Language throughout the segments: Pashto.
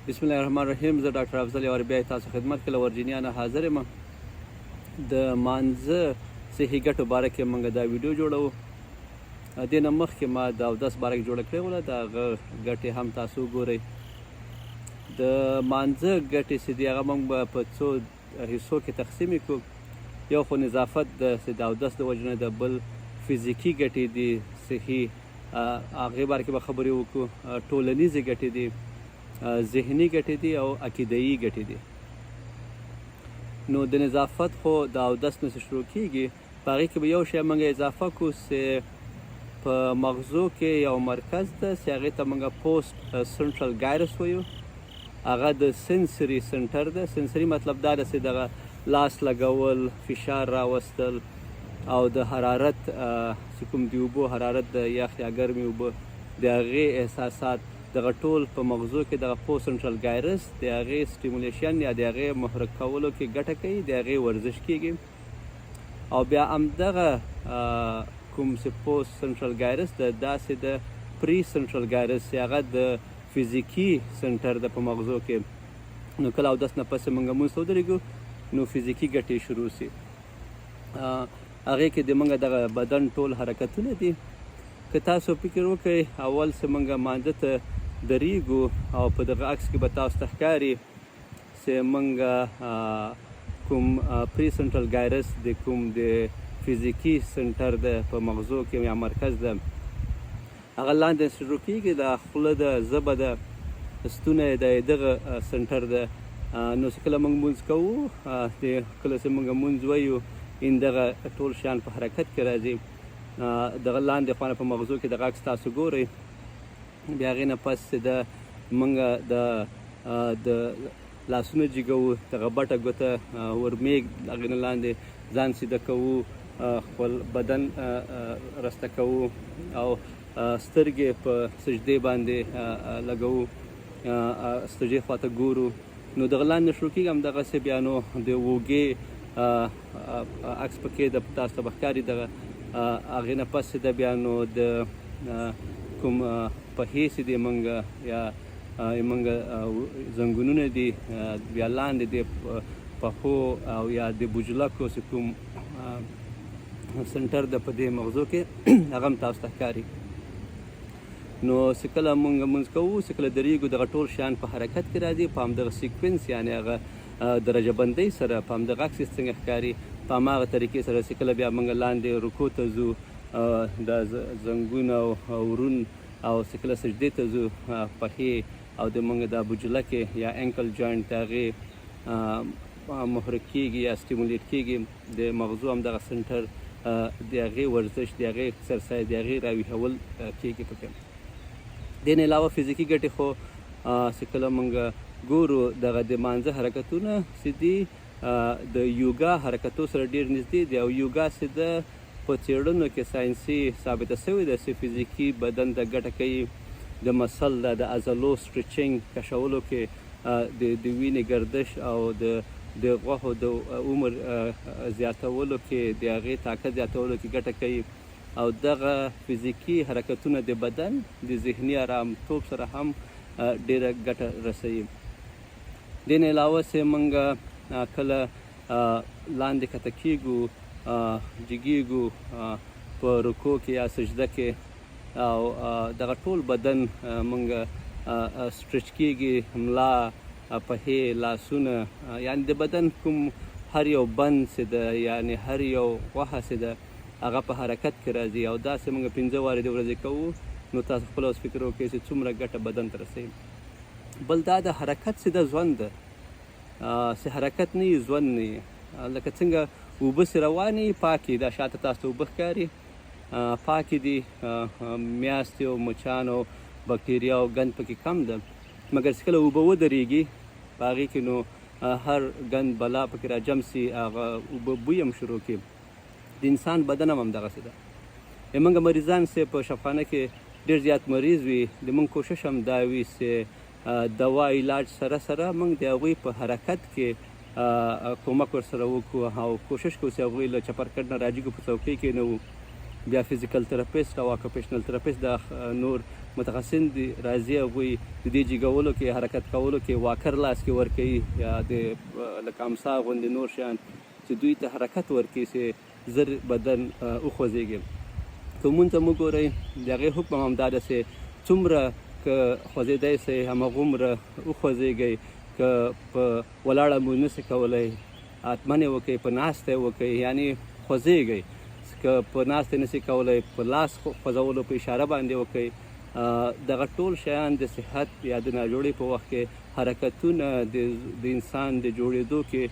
بسم الله الرحمن الرحیم. زه ډاکټر افضل یو بیا تاسو خدمت کې له ورجینیا نه حاضر یم. د مانځه صحي ګټو باره کې موږ دا ویډیو جوړوو. دې نه مخکې ما د اودس باره کې جوړه کړې وله، د هغه ګټې هم تاسو وګورئ. د مانځه ګټې چې دي، هغه موږ به په څو حصو کې تقسیم کړو. یو خو نظافت د چې د اودس د وجې نه ده، بل فزیکي ګټې دي صحي، هغې باره کې به خبرې وکړو، ټولنیزې ګټې دي، ذهني ګټې دي او عقیدهیي ګټې دي. نو د نظافت خو د اودس نه شروع کیږي، په هغې کې به یو شی موږ اضافه کړو چې په مغزو کې یو مرکز ده چې هغې ته موږ پوسټ سنټرل ګایرس وایو. هغه د سنسري سنټر ده. سنسري مطلب دا ده چې دغه لاس لګول، فشار راوستل او د حرارت چې کوم د اوبو حرارت، د یخ یا ګرمې اوبه د هغې احساسات، دغه ټول په مغزو کې دغه پوسټ سنټرل ګایرس د هغې سټیمولیشن یا د هغې محرک کولو کې ګټه کوي، د هغې ورزش کیږي. او بیا همدغه کوم چې پوسټ سنټرل ګایرس د داسې د پری سنټرل ګایرس چې هغه د فزیکي سنټر ده په مغزو کې، نو کله اودس نه پس موږ مونځ ته ودرېږو نو فزیکي ګټې شروع سي. هغې کې د موږ دغه بدن ټول حرکتونه دي. که تاسو فکر وکړئ، اول چې موږ مانځه ته درېږو او په دغه عکس کې به تاسو ته ښکاري چې موږ کوم پری سنټرل ګایرس د کوم د فزیکي سنټر ده په مغزو کې یا مرکز ده، هغه لاندې شروع کیږي، د خوله ده، ژبه ده، ستونی ده، دغه سنټر ده. نو چې کله موږ مونځ کوو، کله چې موږ مونځ وایو، ان دغه ټول شیان په حرکت کې راځي. دغه لاندې خوا نه په مغزو کې دغه عکس تاسو ګورئ. بیا هغې نه پس چې ده موږ د لاسونه جګوو، دغه بټه ګوته ورمېږ، هغې نه لاندې ځان سیده کوو، خپل بدن رسته کوو او سترګې په سجدې باندې لګوو، سجدې خواته ګورو. نو دغه لاندې شروع کېږي همدغسې. بیا نو د اوږې عکس پکې د تاسو ته به ښکاري. دغه هغې نه پس ده بیا نو د کوم پښې چې دي موږ یا موږ زنګونونه دي، بیا لاندې د پښو او یا د بجلکو چې کوم سنټر ده په دې مغزو کې، هغه هم تاسو ته ښکاري. نو چې کله مونږ مونځ کوو، چې کله درېږو، دغه ټول شیان په حرکت کې راځي په همدغه sequence، یعنې هغه درجه بندۍ سره، په همدغه عکس څنګه ښکاري په هماغه طریقې سره. چې کله بیا مونږ لاندې رکوع ته ځو، د زنګون او ورون، او چې کله سجدې ته ځو، پښې او د مونږ د بجلکې یا ankle joint د هغې محرک کیږي یا stimulate کیږي. د مغزو همدغه سنټر د هغې ورزش، د هغې exercise، د هغې راویښول کیږي پکې. دې نه علاوه فزیکي ګټې خو چې کله مونږ ګورو، دغه د مانځه حرکتونه چې دي د یوګا حرکتو سره ډیر نږدې دي. او یوګا چې ده په څېړنو کې ساینسي ثابته شوې ده چې فزیکي بدن ته ګټه کوي. د muscle د عضلو stretching کشولو کې، د وینې ګردش او د غوښو د عمر زیاتولو کې، د هغې طاقت زیاتولو کې ګټه کوي. او دغه فزیکي حرکتونه د بدن د ذهني آرامتوب سره هم ډیره ګټه رسوي. دې نه علاوه چې موږ کله لاندې کته کیږو، جګیږو په رکوع کې یا سجده کې، او دغه ټول بدن مونږ stretch کیږي، ملا، پښې، لاسونه، یعنی د بدن کوم هر یو بند چې ده، یعنی هر یو غوښه چې ده، هغه په حرکت کې راځي. او داسې مونږ 5 وارې د ورځې کوو، نو تاسو خپله اوس فکر وکړئ چې څومره ګټه بدن ته رسوي. بل دا د حرکت چې ده ژوند ده، چې حرکت نه وي ژوند نه وي. لکه څنګه اوبه چې روانې پاکې، دا شاته تاسو ته اوبه ښکاري، پاکې دي، میاستې او مچان او بکټریا او ګند پکې کم ده. مګر چې کله اوبه ودرېږي په هغې کې، نو هر ګند بلا پکې راجم سي، هغه اوبه بوی هم شروع کړي. د انسان بدن هم همدغسې ده. موږ مریضان چې په شفاخانه کې ډېر زیات مریض وي، د موږ کوشش هم دا وي چې دوا علاج سره سره موږ د هغوی په حرکت کې کومک ورسره وکړو او کوشش کوو چې هغوی له چپرکټ نه راجګو، په څوکۍ کېنوو. بیا physical therapist او occupational therapist دا نور متخصصین دي، راځي هغوی د دې جګولو کې، حرکت کولو کې واکر لاس کې ورکوي یا د لکه امسا غوندې نور شیان چې دوی ته حرکت ورکړي چې زر بدن وخوځېږي. که مونځ هم وګورئ د هغې حکم هم همدا ده چې څومره که خوځېدای سئ همغومره وخوځېږئ، که په ولاړه مونځ نسئ کولی حتما یې وکړئ، په ناسته یې وکړئ، یعنې خوځېږئ. که په ناسته نسئ کولی په لاس خوځولو په اشاره باندې وکړئ. دغه ټول شیان د صحت یا د ناجوړۍ په وخت کې حرکتونه د انسان د جوړېدو کې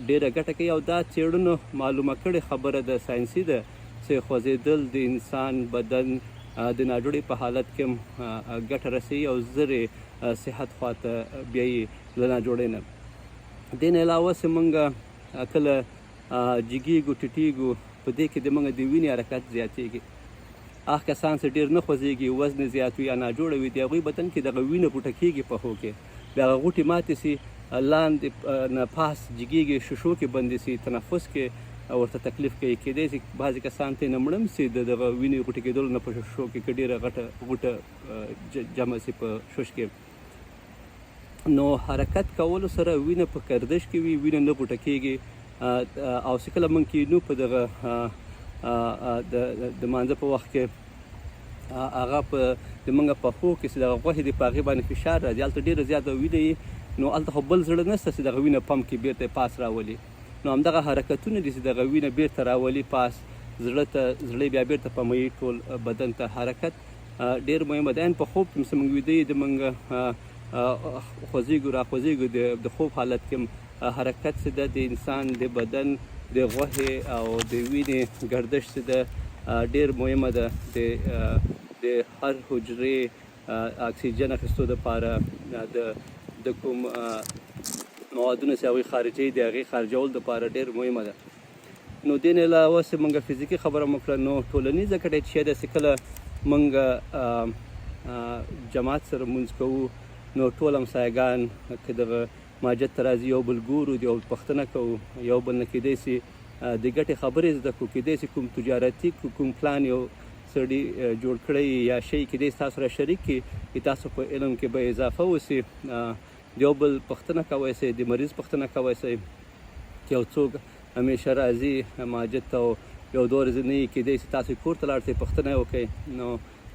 ډېره ګټه کوي او دا څېړنو معلومه کړې خبره ده، ساینسي ده چې خوځېدل د انسان بدن د ناجوړۍ په حالت کې هم ګټه رسوي او زر یې صحت خواته بیایي له ناجوړۍ نه. دې نه علاوه چې مونږ کله جګیږو ټیټیږو په دې کې د مونږ د وینې حرکت زیاتیږي. هغه کسان چې ډیر نه خوځیږي، وزن یې زیات وي یا ناجوړه وي، د هغوی بدن کې دغه وینه غوټه کیږي پښو کې، بیا هغه غوټې ماتې سي، لاندې نه پاس جګیږي، شیشو کې بندې سي، تنفس کې ورته تکلیف کوي. کیدای سي بعضې کسان ترې نه مړه هم سي د دغه وینې غوټې کېدلو نه په شیشو کې، که ډیره غټه غوټه جمع سي په شش کې. نو حرکت کولو سره وینه په کردش کې وي، وینه نه غوټه کیږي او چې کله موږ کینو په دغه د مانځه په وخت کې هغه په د موږ پښو کې چې دغه غوښې دي په هغې باندې فشار راځي، هلته ډېره زیاته وینه وي، نو هلته خو بل زړه نشته چې دغه وینه پمپ کړي بیرته یې پاس راولي. نو همدغه حرکتونه دي چې دغه وینه بیرته راولي پاس زړه ته، زړه بیا بیرته پموي ټول بدن ته. حرکت ډېر مهمه ده. ان په خوب کې چې موږ ویده یو، د موږ خوځېږو را خوځېږو، د خوب حالت کې حرکت چې ده د انسان د بدن د غوښې او د وینې ګردش چې ده ډېر مهمه ده. د هر حجرې اکسیجن اخیستو دپاره د کوم موادونه چې هغوی خارجوي د هغې خارجولو دپاره ډېر مهمه ده. نو دې نه علاوه چې مونږ فزیکي خبره مو کړه، نو ټولنیزه ګټه چې ده چې کله مونږ جماعت سره مونځ کوو نو ټول همسایګان که دغه ماجت ته راځي یو بل ګورو، د یو بل پوښتنه کوو، یو بل نه کېدای سي د ګټې خبرې زده کړو، کېدای سي کوم تجارتي کوم پلان یو سړي جوړ کړی یا شی کېدای سي تاسو سره شریک کړي چې تاسو په علم کې به اضافه وسي. د یو بل پوښتنه کوی سئ، د مریض پوښتنه کوی سئ. چې یو څوک همیشه راځي ماجد ته او یو دوه ورځې نه یي، کېدای شي تاسو کور ته لاړ شئ پوښتنه یې وکړئ. نو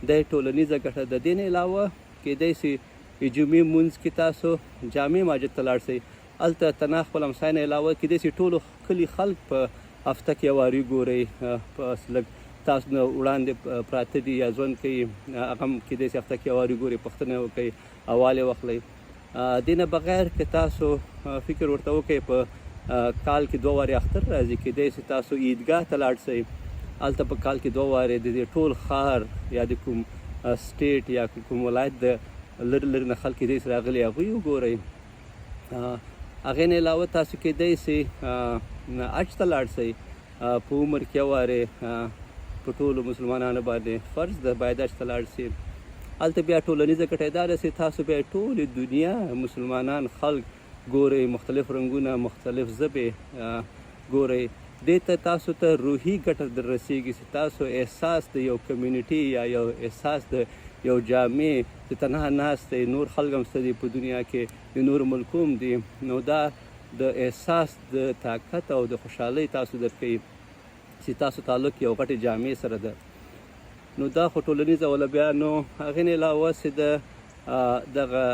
دا ټولنیزه ګټه ده. دې نه علاوه کېدای شي جمعې مونځ کې تاسو جامع ماجد ته لاړ شئ، هلته تنها خپل همسایه نه علاوه کېدای شي ټولو کلي خلک په هفته کې یو واري ګورئ، په لږ تاسو نه وړاندې پراته دي یا ژوند کوي، هغه هم کېدای شي هفته کې یو واري ګورئ، پوښتنه یې وکړئ، احوال یې واخلئ. دې نه بغیر که تاسو فکر ورته وکړئ په کال کې دوه وارې اختر راځي، کېدای شي تاسو عیدګاه ته لاړ شئ، هلته په کال کې دوه وارې د دې ټول ښار یا د کوم سټیټ یا کوم ولایت د لرې لرې نه خلک کېدای شي راغلي هغوی وګورئ. هغې نه علاوه تاسو کېدای شي حج ته لاړ شئ، په عمر کې یو وارې په ټولو مسلمانانو باندې فرض ده باید حج ته لاړ شي. هلته بیا ټولنیزه ګټه دا ده چې تاسو بیا ټولې دنیا مسلمانان خلک ګورئ، مختلف رنګونه، مختلف ژبې ګورئ. دې ته تاسو ته روحي ګټه در رسیږي چې تاسو احساس د یو کمیونټي یا یو احساس د یو جامع چې تنها ناست دی، نور خلک هم شته دي په دنیا کې، د نورو ملکو هم دي، نو دا د احساس د طاقت او د خوشحالۍ تاسو درکوي چې تاسو تعلق یو غټې جامع سره ده. نو دا خو ټولنیزه وله. بیا نو هغې نه علاوه چې د دغه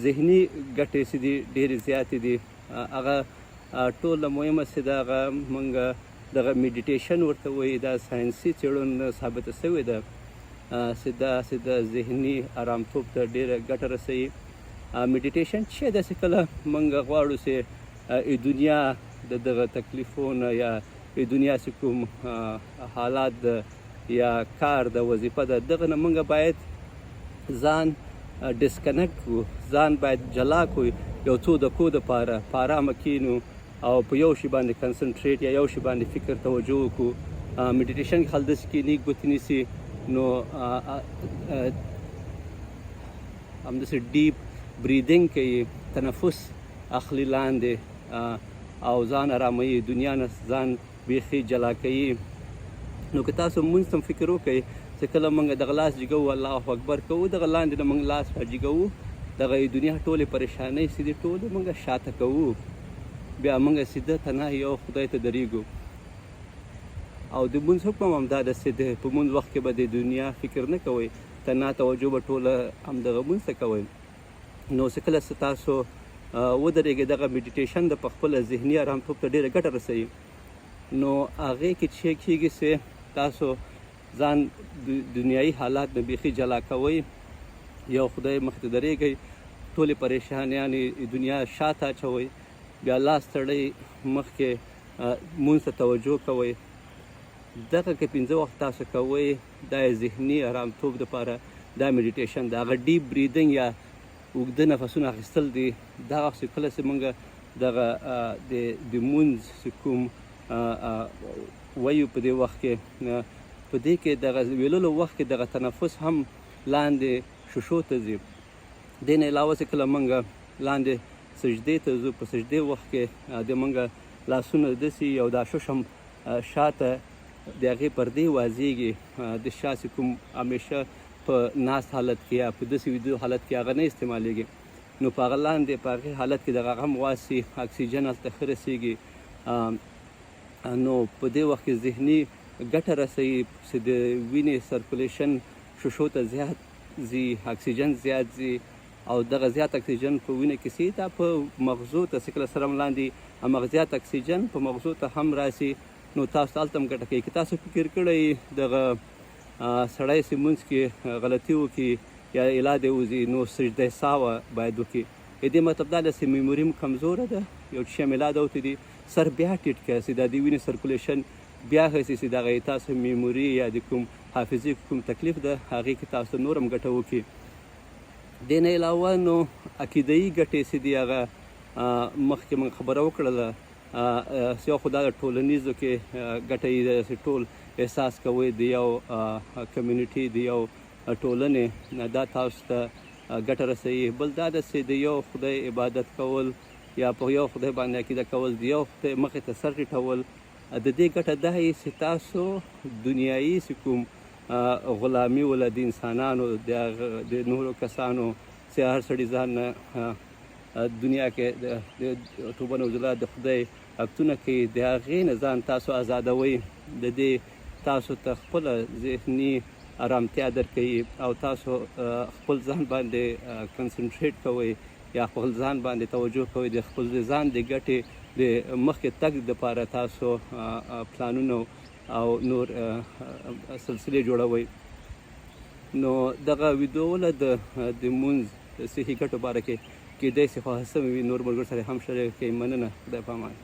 ذهني ګټې چې دي ډېرې زیاتې دي. هغه ټوله مهمه چې ده هغه مونږ دغه میډیټیشن ورته وایي، دا ساینسي څېړنو ثابته شوې ده چې دا چې د ذهني ارامتوب ته ډېره ګټه رسوي. میډیټیشن چې ده چې کله مونږ غواړو چې ای دنیا د دغه تکلیفونو یا ای دنیا چې کوم حالات ده یا کار ده وظیفه ده دغه نه مونږ باید ځان ډیسکنیکټ کړو، ځان باید جلا کړو یو څو دقیقو دپاره په ارامه کینو او په یو شي باندې کنسنټریټ یا یو شي باندې فکر توجه وکړو. میډیټیشن کې خلک داسې کیني ګوتې نیسي نو همداسې ډیپ بریدینګ کوي، تنفس اخلي لاندې او ځان اراموي، دنیا نه ځان بیخي جلا کوي. نو که تاسو مونځ ته فکر وکړئ چې کله موږ دغه لاس جګوو، الله اکبر کوو، دغه لاندې نه موږ لاس را جګوو، دغه دنیا ټولې پریشانۍ چې دي ټولې موږ شاته کوو، بیا موږ سیده تنها یو خدای ته درېږو. او د مونځ حکم هم همدا داسې دی، په مونځ وخت کې به د دنیا فکر نه کوئ، تنها توجه به ټوله همدغه مونځ ته کوئ. نو چې کله څه تاسو ودرېږئ، دغه meditation د په خپله ذهني ارامتوب ته ډېره ګټه رسوي. نو هغې کې چې کېږي چې تاسو ځان دنیایي حالات نه بیخي جلا کوئ، یو خدای مخ ته درېږئ، ټولې پریشانیانې دنیا شاته اچوئ، بیا لاس تړئ، مخکې مونځ ته توجه کوئ. دغه که 5 وخت تاسو کوئ، دا ذهني ارامتوب دپاره دا meditation ده. هغه deep breathing یا اوږده نفسونه اخیستل دي. دا وخت چې کله چې موږ دغه د مونځ چې کوم وایو په دې وخت کې، په دې کې دغه ویللو وخت کې دغه تنفس هم لاندې شوشو ته ځي. دې نه علاوه چې کله موږ لاندې سجدې ته ځو، په سجدې وخت کې د موږ لاسونه داسې او دا شوش هم شاته د هغې پردې وازیږي. د شا چې کوم همیشه په ناست حالت کې یا په داسې ویدو حالت کې هغه نه استعمالیږي، نو په هغه لاندې په هغې حالت کې دغه غم واسي، اکسیجن هلته ښه رسیږي. نو په دې وخت کې ذهني ګټه رسوي چې د وینې circulation شوشو ته زیات ځي، اکسیجن زیات ځي، او دغه زیات اکسیجن په وینه کې سي دا په مغزو ته چې کله سره هم لاندې همغه زیات اکسیجن په مغزو ته هم راسي، نو تاسو ته هلته هم ګټه کوي. که تاسو فکر کړئ دغه سړی چې مونځ کې غلطي وکړي یا اله دی وځي، نو سجده ساوه باید وکړي. د دې مطلب دا ده چې memory مو کمزوره ده، یو څه شی مې لاده وتې دي، سر بیا ټیټ کړه چې دا د وینې circulation بیا ښه شي، چې دغه تاسو memory یا د کوم حافظې کوم تکلیف ده هغې کې تاسو نور هم ګټه وکړي. دې نه علاوه نو عقیدهيي ګټې چې دي هغه مخکې موږ خبره وکړله. یو خو دا د ټولنیزو کې ګټه یې ده چې ټول احساس کوئ د یو community، د یو ټولنې، دا تاسو ته ګټه رسوي. بل دا ده چې د یو خدای عبادت کول یا په یو خدای باندې عقیده کول، د یو خدای مخې ته سر ټیټول، د دې ګټه دا یې چې تاسو دنیایي چې کوم غلامي وله د انسانانو د نورو کسانو چې هر سړي ځان نه دنیا کې د توبه نعوذالله د خدای اکتونه کوي، د هغې نه ځان تاسو ازادوئ. د دې تاسو ته خپله ذهني ارامتیا درکوي او تاسو خپل ځان باندې concentrate کوئ یا خپل ځان باندې توجه کوئ، د خپل ځان د ګټې د مخکې تګ دپاره تاسو پلانونه او نور سلسلې جوړوئ. نو دغه ویډیو له د مونځ صحي ګټو باره کې کېدای شي خو هڅه مې وي نور ملګرو سره هم شریک کړئ. مننه، خدای په امان.